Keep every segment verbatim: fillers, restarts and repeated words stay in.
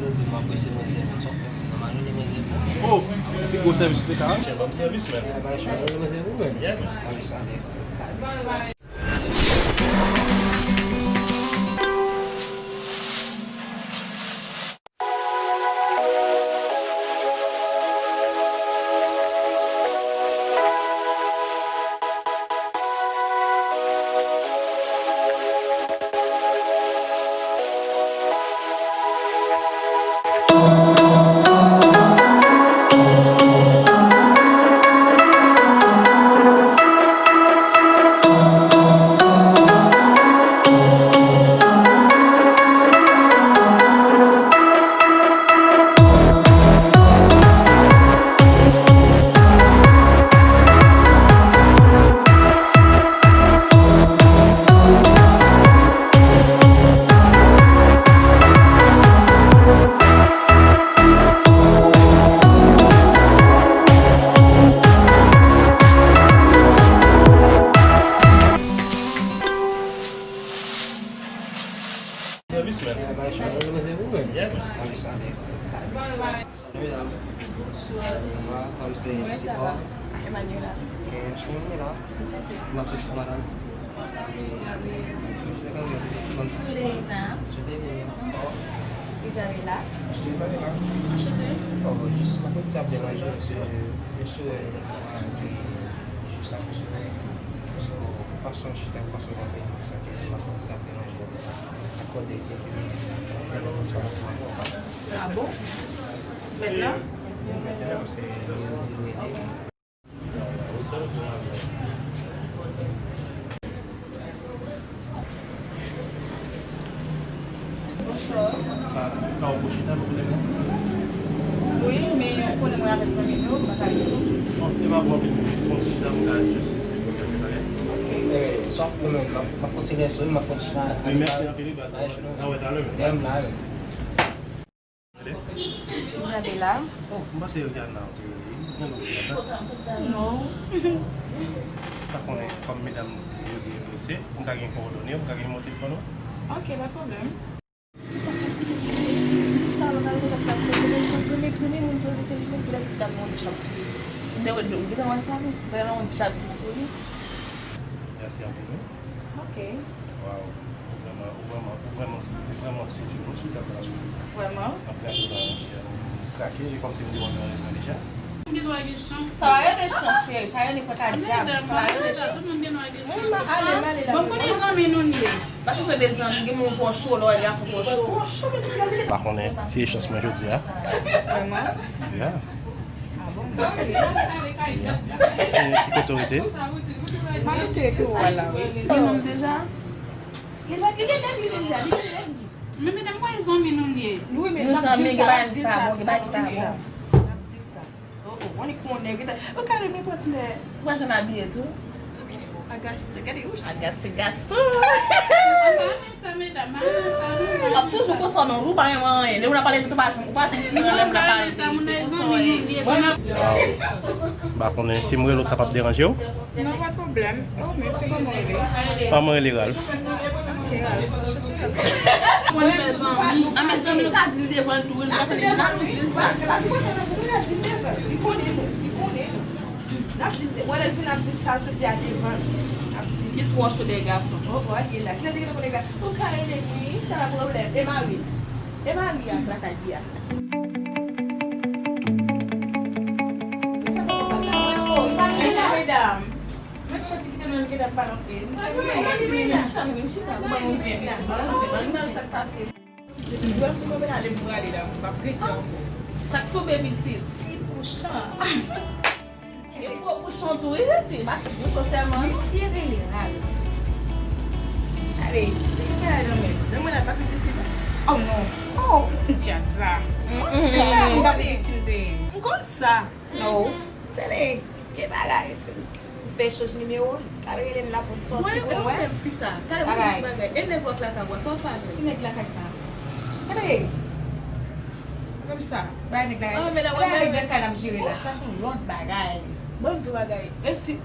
Di m apresye mwen sèvis, sa w fè m nan malone mwen sèvis. Oh, pi gwo sèvis ou te ka rann. Chè, ban m sèvis, men. Ba chè, mwen sèvis, men. Yeah, man. Alè, sa ale. Sèvis, men. Yeah, man. Salut, mesdames. Bonsoir. Ça va? Comme c'est Sipò. Emmanuela. Ok, je suis Emmanuela. Enchantée. Vous m'appelez Sipò, madame. Gabriel. Gabriel. Comme ça. Juliana. Juliana. Isabella. Je suis Isabella. Enchantée. Oh, juste, par contre, ça me dérange, monsieur, monsieur, euh, juste à cause de, parce que façon je t'aime, façon qu'on fait, ça me dérange. Akòde kèk minit. Ah bon? Mèt la? Bonsoir. Ka w pou chita pou konnen mwen? Wi, men ou konnen mwen avèk zanmi m yo, m pa ka rete. Bon, e pa bon anpil minit. Bon, chita, m ka jis esplike w kèk bagay. Ok. Eh, sa w ap fè menm? M ap, m ap fè yon ti lèson, m ap fè yon ti sa. Wi, mèsi anpil, wi, baz. N a wè talè, men. Menm la, menm. Isabella. Oh, m panse Rihanna ou te rele wi. Gen lòt Rihanna. Non. Pa konnen, kòm medam yo di yo prese, m ka gen kowòdone w, m ka gen nimewo telefòn ou? Ok, pa pwoblèm. Kisa chak kote ki rele? Pou sa, lè w pral kontak sa, pou mwen, premye, premye, premye moun ki rele se li menm, ki lè li t ap yon djab sou li. Ou te wè, ou te wè sa, li fè yon djab ki sou li. Mèsi anpil, wi. Ok. Waw. Ou vrèman, ou vrèman, ou vrèman, ou vrèman se fi moun sou tab la sou. Vrèman? M ap gade w la, monchè. M krake, e kòmsi m te wè w nan rèv mwen deja. M gen dwa gen chans. Sa rele chans, cheri. Sa rele pòt a djab. Sa rele chans. Tout moun gen dwa gen chans. Bon, konnen zanmi nou n ye. Pa bezwen de zanmi, gen moun twò cho, lè w wè gason twò cho. Pa konnen si e chans mwen jodi a. Vrèman? Yeah. Ah bon, mèsi. Yeah. E ki kote w rete? Mwen rete epi w wè la, wi. Gen moun deja? Li gen nèg li deja, li gen nèg li. Men medam, konnen zanmi nou n ye. Wi, men n ap di l sa, n ap di l sa, n ap di l sa. Oh, oh, bon, li konnen, gentan. Ou ka renmen pran lè. Ou pa janm abiye tou? Agaste, gade, ou. Agaste gason. M pa renmen sa, medam, m pa renmen sa, non. W ap toujou konsa, non, ou pa renmen anyen. Lè moun ap pale, ou pa janm, ou pa janm pran lè moun ap pale. Zanmi nou ye, bon. Waw. M pa konnen si m rele w, sa p ap deranje w? Non, pa pwoblèm. Oh, men se kòman w rele? Ah, mwen rele Ralph. Ok, Ralph. Anchante, Ralph. Konn fè zanmi. Ah, men zanmi nou ka di l devan l tou, wi, nou ka di l, nou di l sa. Li konnen nou, li konnen nou, li konnen nou. N ap di l, wè lè l vin, n ap di sa, tout di a devan l. N ap di li twò cho dèyè gason. Oh, oh, li la. Kilè te gentan konnen gason? Ou ka rele m, wi, sa pa pwoblèm. E mari? E mari a, lakay li a. Sa pa pale la. Oh, sa vle la, medam. Mwen fò ti kite nan kite pale anpil. Chita, chita, chita. Ou ban nou zen, pitit, ban nou zen, ban nou zen. Sa k pase? Pitit, ou wè m tou kanpe la, lè m prale la, m p ap rete ankò. Sa k tonbe, pitit? Ti bouch an. E gwo bouchon tou, wi, pitit, pa ti bouchon sèlman. Misye rele Ralph. Ale, se ki bagay nan men. Jan mwen la, pa pi plis, non. Oh, non. Oh, djaz la. Mm, mm. Sa, m pa pi plis, m te. M konn sa. No. Tande, gen bagay, se, ou fè echanj nimewo, al rele m la pou n sòti pou wè. Mwen, mwen, fi sa. Talè mwen di bagay. E nèg wòk lakay wè, sa w pa vle. Ki nèg lakay sa? Tande. Menm sa. Bay nèg lakay. Ah, men la, wè, nèg lakay n ap jere la. Sa se yon lòt bagay. Bon, m di w bagay. E si.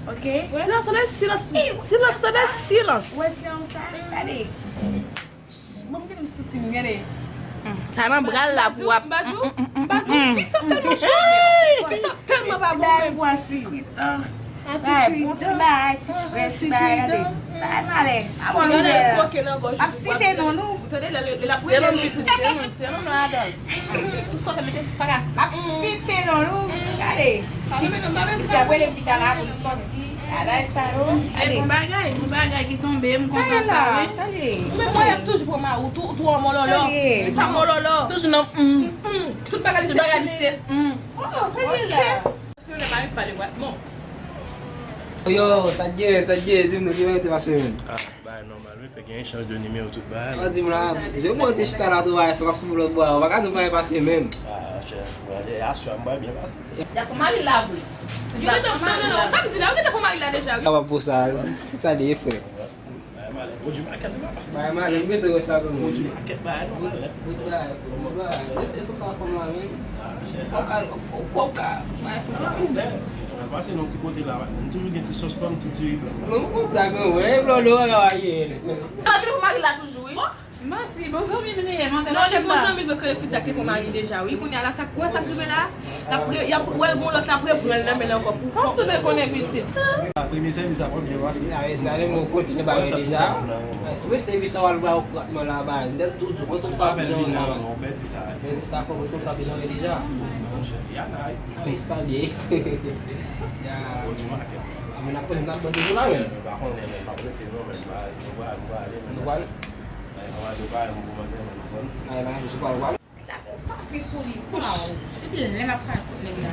Ok. Silans, tande, silans. Silans, tande, silans. Wè, ti an sa. Tande. Bon, m gentan santi m, gade. Sa nan bra l la pou w ap. M pa di w, m pa di w, fi sa tèlman cheri, fi sa tèlman pa bon menm, ti fi. Ti bagay, bon ti bagay, ti frè, ti bagay, gade. Bagay malè. A bon, gade l koke nan gòj. M ap site non nou. Ou tande lè l ap rele nou. Se non, se non ladan l. Tout sa w fè mete paka. M ap site non nou. Gade. Misye ap rele m pita la pou m sòti. Bagay sa yo. Ay, bon bagay, bon bagay ki tonbe, m kontan sa, wi. Ou menm mwen ap toujou pran mari w, tou, tou an mòlòlò. Fi sa mòlòlò. Toujou nan, mm. Tout bagay li se, mm. Oh, sa l ye la. Si w lè pa pale, wè. Bon. Yo, sa k gen, sa k gen, di m non, ki bagay te pase menm? Ah, bagay nòmal, wi, fè gen echanj de nimewo, tout bagay. An di m la, je mwen te chita la, tou bagay sa, m ap sou lòt bò a, ou pa ka di m bagay pase menm. Ah, chè, e aswè a, m pral byen pase. Y ap pran mari l la vre. Yo gentan, non, non, non, sa m di la, yo gentan pran mari l la deja, wi. Kapab pou sa, sa li ye, frè. Bagay malè, pwodui makèt, wi, papa. Bagay malè, m gentan wè sa, granmoun. Pwodui makèt, bagay nòmal, nèt. Bout bagay, frè, bout bagay. E, e fòk sa fanm la, menm. Ou ka, ou, ou, ou ka, bagay fòk sa. Ou bèl. Mwen pase nan ti kote la, m toujou gen ti sòs pòm, ti diri blan. Mwen, m kontan, granmoun. E blan, blan, bagay, ye. Mari la toujou, wi. Manti, bon zanmi m li ye, manzè. Non, li bon zanmi l, mwen konnen fi sa k te pran mari deja, wi. Kounye a la, sa k, wè sa k rive la? L ap re-, y ap wè l gon lòt, l ap reprann l nan men l ankò pou. Kòm tou te konnen pitit. Premye sèvis la, mwen byen pase. A, e sa, li mwen konnen bagay deja. Si mwen sèvis sa, w al ba w pratman la, ba, nèt tou, tou, mwen tou sa jan la. Mwen di sa, fò mwen tou sa jan deja. A, e sa, li ye. Ya. Mwen ap, mwen ap toujou la, men. Mwen pa konnen, men, m ap rete, non, men, mwen pa, mwen pa ale, men. Nou pral? Ay, pa de pa, m kòmanse, men, nou konn. Ay, pa, je suis pas loin. L ap pa fi sou li, waw. Depi lè m ap pale kot nèg la.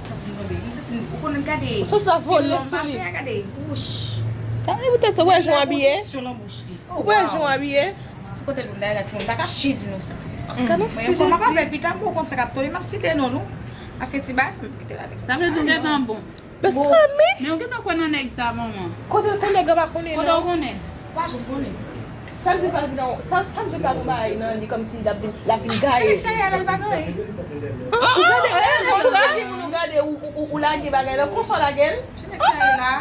Tankou m tonbe. M santi, ou konn gade. Ou santi l ap vole sou li. Gade, wouch. Gade poutèt sa, ou wè jan w abiye? Ou wè jan w abiye? Ti, ti kote l pou m dèyè la, timoun. M pa kache di nou sa. Mwen, m ap avè l pita pou w konn sa k ap tonbe. M ap site non nou. Paske ti bagay sa m kite la. Sa vle di w gentan bon. Mezanmi! Men ou gentan kwè nan nèg sa, manman? Kote l konnen, gran pa konnen, non. Kote w konnen? Pa janm konnen. Sa m di pa vin nan, sa, sa m di pa gon bagay nan li kòmsi l ap vin, l ap vin gaye. Cheri, sa y a la, l pa gaye. Ou gade, ou gade, ou gade, ou, ou, ou lage bagay la, konsa w lage l. Cheri, sa y a la.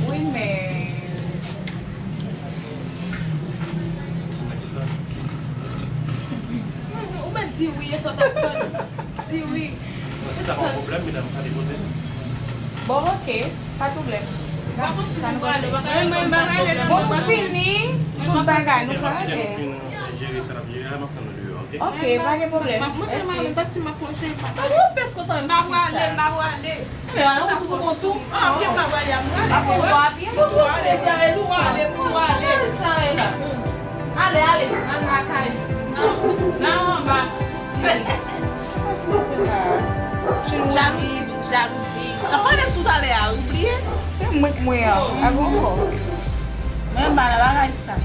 Wi, men. Ou mèt di wi, e sa w t ap tann. Di wi. Se pa yon pwoblèm, medam, pa depoze. Bon, oke, pa pwoblèm. Mwen, mwen, mwen, mwen, mwen, mwen fini tout bagay, nou pral ale. Jere sa n ap jere a, m ap tann nou deyò, oke? Oke, pa gen pwoblèm. Mèsi. Taksi m ap pran cheri papa. Sa nou pès konsa, m pa prale, m pa prale. Sa pran sou. Ah, ok, m pa prale, m prale. Ou ale, ou ale, ou ale. Ale, ale, al lakay. Nan, nan anba. Jalouzi, jalouzi. Nan pale sou talè a, ou bliye? Se mwen k mwen an. A gon kò. Men bala bagay sa.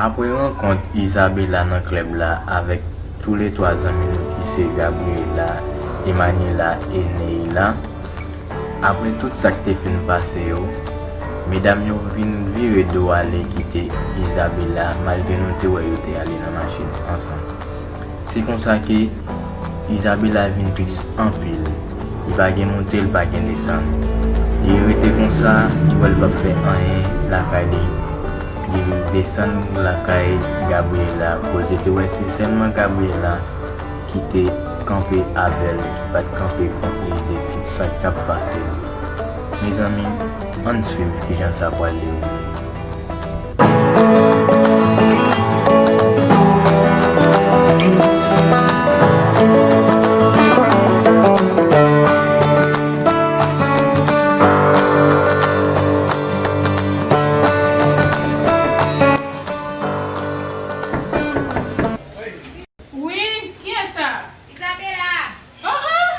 Apre rankont Isabella nan klèb la avèk toulètwa zanmi nou ki se Gabriela, Emaniela e Neila, apre tout sa k te fin pase yo, Medam yo vin vire do ale kite Isabella, malgre nou te wè yo te ale nan machin ansanm. Se konsa ke Isabella vin tris anpil. Li pa gen monte, li pa gen desann. Li rete konsa, li wè li p ap fè anyen lakay li. Li desann lakay Gabriela, koz li te wè se sèlman Gabriela ki te kanpe avè l, ki pa t kanpe kont li de tout sa k t ap pase. Mezanmi, ann swiv kijan sa pral dewoule. Wi, kiyès sa? Isabella! Oh, oh!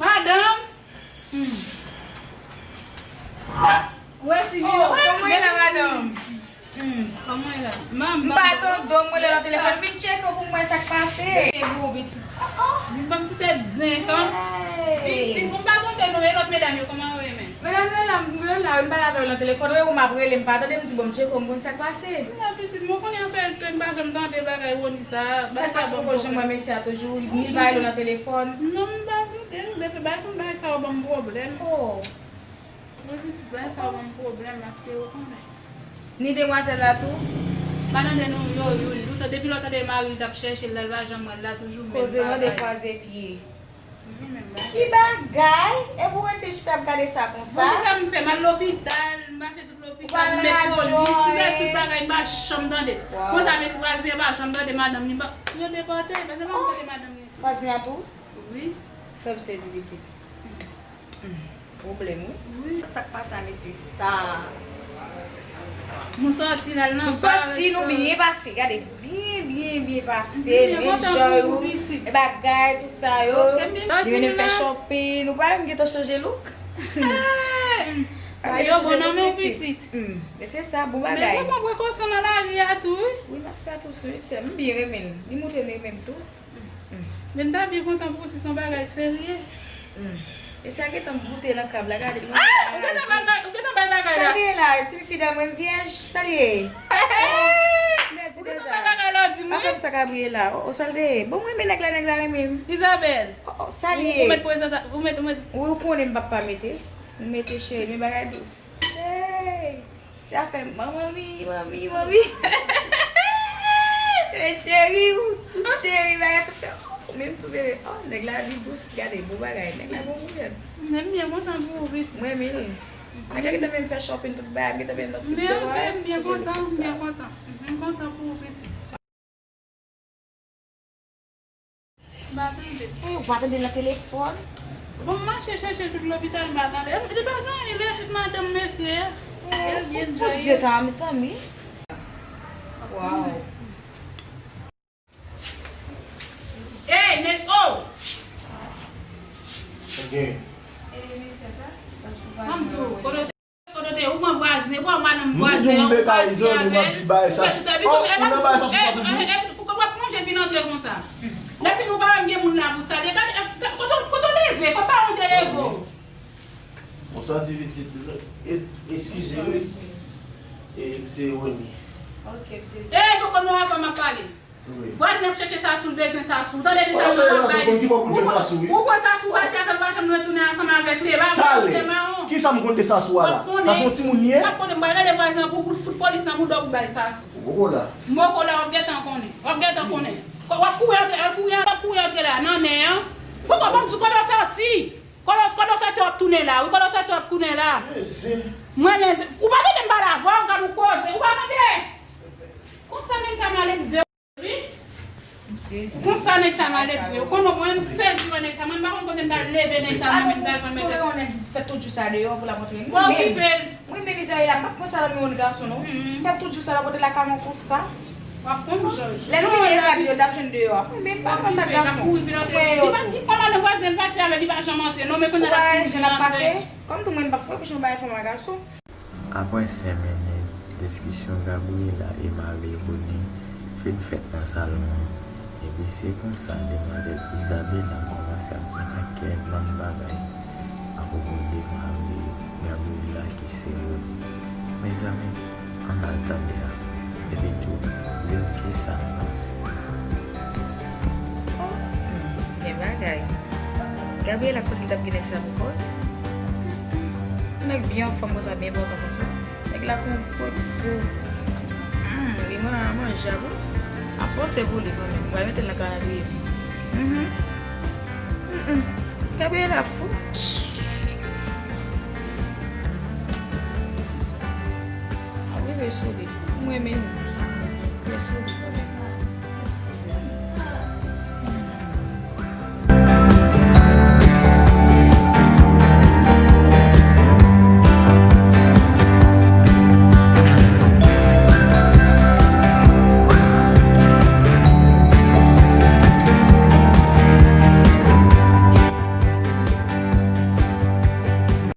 Madanm! Hmm. Wè si vin, oh, wè, kòman w ye la, madanm? Hmm, kòman w ye la? Manman, m pa tande w, m rele nan telefòn, vin tcheke w pou m wè sa k pase. Gade pou ou, pitit. Oh, oh. Vin ban m ti tèt zen, kan. Hey. Pitit, m pa tande non, e lòt medam yo, kòman yo ye menm? Medam yo la, m, yo la, m pale avè yo nan telefòn, wi, ou m ap rele, m pa tande, m di, bon, m tcheke w, m konn sa k pase. Non, pitit, mwen konnen anpil, m pa janm tande bagay Rony sa, bagay sa ban m pwoblèm. Sa k pase, ou janm wè mesye a toujou, ni l pa rele w nan telefòn? Non, m pa tande, non, depi bagay, bagay sa yo ban m pwoblèm. Oh. Wi, pitit, bagay sa yo ban m pwoblèm, paske ou konnen. Ni demwazèl la tou? Pa tande non, yo, yo, yo, depi lè w tande mari l t ap chèche l la, l pa janm wè l la, toujou menm bagay. Koze mande kwaze pye. Ki bagay? Epi w rete chita ap gade sa konsa? Bon, kisa m fè? M al lopital, m mache tout lopital, m met polis, m fè tout bagay, m pa janm tande. Konsa, mesye vwazen an pa janm tande madanm li, yo depòte, paske pa janm tande madanm li. Vwazen an tou? Wi. Fè m sezi pitit. Hmm, pwoblèm, wi. Wi. Sa k pase a mesye sa? Nou sòti la, l nan bar, restoran. Nou sòti, nou byen pase. Gade, byen, byen, byen pase. Byen kontan pou ou, pitit. E bagay, tout sa yo. Ok, men li vin fè shopping. Ou pa menm gentan chanje look? Hey! Bagay yo bon nan men w, pitit. Hmm, men se sa, bon bagay. Men ou pran prekosyon nan lari a tou, wi. Wi, m ap fè atansyon, wi, sè m. M byen renmen l. Li montre m renmen m tou. Men m ta byen kontan pou ou si se yon bagay serye. Hmm. E sa gentan goute nan kab la, gade. Ah! Ou gentan bay, ou gentan bay bagay la. Sa l ye la, ti fidèl mwen vyèj, sa l ye? Oh, mèdi deja. Ou gentan bay bagay la, di m, wi. Pa fè m sa Gabriela. Oh, oh, sa l te ye? Bon, mwen renmen nèg la, nèg la renmen m. Isabelle. Oh, oh, sa l ye? Ou, ou met prezanta-, ou met, ou met. Wi, ou konnen m p ap pa mete. M mete cheri, men bagay dous. Hey! Se afè manmi, manmi, manmi. Se cheri, ou tou cheri, bagay sa fè. Oh, menm tou bebe. Oh, nèg la vi dous, gade, bon bagay. Nèg la bon moun. Mwen byen kontan pou ou, pitit. Mwen, men. Ak gentan menm fè shopping tout bagay, gentan menm nan site. Mwen byen kontan, mwen byen kontan. Mwen kontan pou ou, pitit. M pa tande. Eh, ou pa tande nan telefòn? Bon, m mache chèche l tout lopital, m pa tande. Li pa gen anyen, li tout madanm mesye a. Eh, oh, Bondye ta, mezanmi. Wow. Ey, men, oh! Ok. Eh, mesye sa? Ann di w, kote Kote w te ye, ou pran vwazen, ou pran madanm vwazen an, ou pati avè l. Ou fè tout sa, epi tou, epi tou, e, e, epi tou, kote w ap plonje vin antre konsa? Lè fini, ou pa menm gen moun la pou salye. Gade, e, kote, kote w leve, kote paran w te leve w? Bonswa, ti pitit. E, eskize m. E, m se Rony. Ok, m sezi. E, poko nou avan m ap pale. Wi. Vwazen ap chèche Sasou, l bezwen Sasou. Tande li ta nan bagay. Ou pran Sasou, ou pati avè l, ou pa janm retounen ansanm avèk li. E pa vre, ou te mawon. Kisa m konn de Sasou a la? Sa se yon timoun li ye? W ap konnen, m pral rele vwazen an pou, pou l fout polis nan mouda w pou bay Sasou. Ou poko la. M poko la, w ap gentan konnen. W ap gentan konnen. W ap kouri antre, w ap kouri, w ap kouri antre la, nan nen an. Poko, ban m di w kote w sòti. Kote w, kote w sòti, w ap tounen la. Wi, kote w sòti, w ap tounen la. Mwen, men, ou pa tande m pale avè w, gad ou koze. Ou pa tande? Konsa nèg sa maledve. Wi. M sezi. Konsa nèg sa maledve. Ou konnen mwen, m sezi wè nèg sa. Mwen, m pa konn kote m ta leve nèg sa, mwen menm, m ta pran mete. Ou konnen yon nèg fè tout jou sa deyò pou l ap antre. Mwen okipe l. Mwen menm Izayèl la, m pa pran sa nan men yon gason, non. Fè tout jou sa l ap antre lakay mwen konsa. W ap konn jòj. Lè l fini elèv yo, l ap jwenn deyò a. Mwen menm, m pa pran sa gason. Mwen yo tou. Li pa di, kòman nan vwazen l pase avè l, li pa janm antre, non, men kounye a l ap kouri vin antre. Kòm tou mwen, m p ap fè kouche yon bagay fanm a gason. Apre senk minit, diskisyon Gabriela e mari Rony fin fèt nan salon an, epi se konsa demwazèl Isabella kòmanse ap di yon pakèt bann bagay apwopo de mari Gabriela ki se Rony. Mezanmi, ann al tande a, epi tou di m kisa n panse. Oh, hmm, gen bagay. Gabriela k panse l t ap gen nèg sa pou kò l? Nèg byen anfòm konsa, byen pòtan konsa. Nèg la gon gwo do. Hmm, li man-, manjab wi. Ap panse pou li kanmenm. Mwen mete l nan kalandriye. Mhm. Mm-mm. Gabriela fou. Ap rive sou li. Mwen menm. Mwen sou li kanmenm.